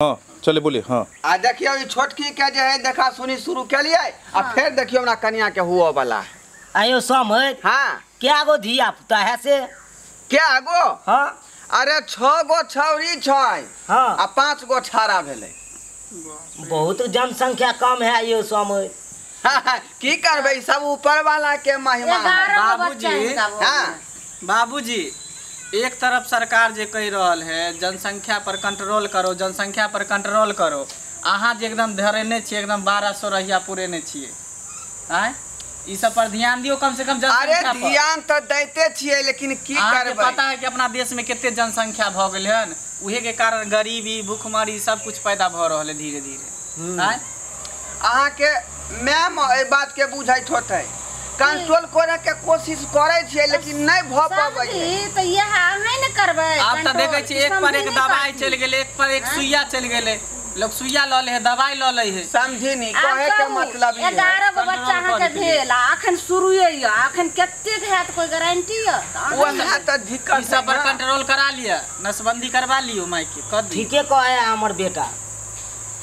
हाँ चले बोलिए। हाँ आ देखियो ई छोटकी के जे है देखा सुनी शुरू केलिए आ फिर देखियो हमरा कन्या के हुआ वाला। आयो समझ। हाँ क्या गो धिया पुता है से क्या गो? हाँ अरे 6 गो छौरी छै। हाँ आ 5 गो छाड़ा भेलै। बहुत जनसंख्या कम है आयो समझ। की करबै सब ऊपर वाला के महिमा है। बाबूजी। हाँ बाबूजी एक तरफ सरकार जे कह रहल है जनसंख्या पर कंट्रोल करो, जनसंख्या पर कंट्रोल करो, अहाँ जे एकदम धरेने छियै, एकदम 1200 रहिया पुरेने छियै। आँय ई सब पर ध्यान दियो कम से कम जनसंख्या पर। अरे ध्यान तो दैते छियै लेकिन की करबै, पता है कि अपना देश में कते जनसंख्या भ गेल हन, उहे के कारण गरीबी भूखमरी सब कुछ पैदा भ रहल है धीरे धीरे। आँय अहाँ के मैम एहि बात के बुझैत होतै, कंट्रोल करे के कोशिश करे छियै लेकिन नहीं भ पाबै छै। त इएह अहाँ ने करबै। आब त देखै छी एक पर एक दवाई चलि गेलै, एक पर एक सुइया चलि गेलै, लोग सुइया ल ले है, दवाई ल ले है। समझी नहीं कहे के मतलब ई 11 गो बच्चा अहाँ के भेल आ अखन शुरुए य, अखन कतेक हैत कोई गारंटी य? वएह त दिक्कत ई सब पर कंट्रोल करा लिअ, नसबंदी करवा लियो माई के क दी। ठीके कहै हमर बेटा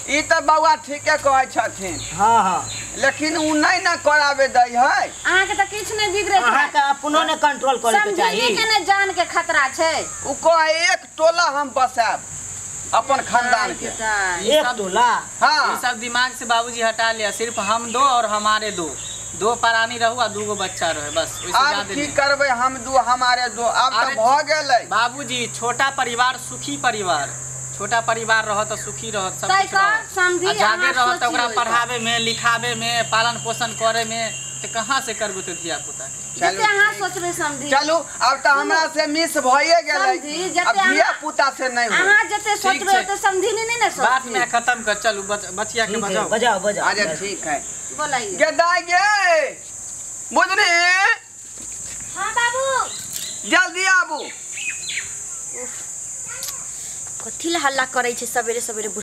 ई त बौआ ठीके कहै छथिन। हाँ हाँ लेकिन उ नहीं ना करावे दै है। अहाँ के त किछ नहीं बिगड़ै छै, अहाँ के अपनो ने कंट्रोल करे के चाही। समझी के ने जान के खतरा छै। उ कहे एक टोला हम बसाब अपन खानदान के, एक टोला। हाँ ई सब दिमाग से बाबूजी हटा लिया, सिर्फ हम दो और हमारे दो, दो प्राणी रहू आ 2 गो बच्चा रहे बस। ओइसे आब ज्यादा की नहीं करबै, हम दो हमारे दो, आब त भ गेलै। बाबूजी छोटा परिवार सुखी परिवार, छोटा परिवार रहत तो सुखी रहत, सब कुछ रहत। जागे रहत तो ओकरा पढ़ावे में लिखावे में पालन पोषण करे में तो कहाँ से करबू तो धिया पुता के। जते अहाँ सोचबै समझी। चलू आब त हमरा से मिस भइए गेलै, अब धिया पुता से नहीं होई। अहाँ जते सोचबै ओते समझी नहीं ने सोचबै। बात में खत्म कर, चलू बचिया के बजाओ बजाओ बजाओ। अच्छा ठीक है बोलाइए। गे दाई गे बुझनी। हां बाबू जल्दी आबू। कथी ला हल्ला करै छै सवेरे सवेरे।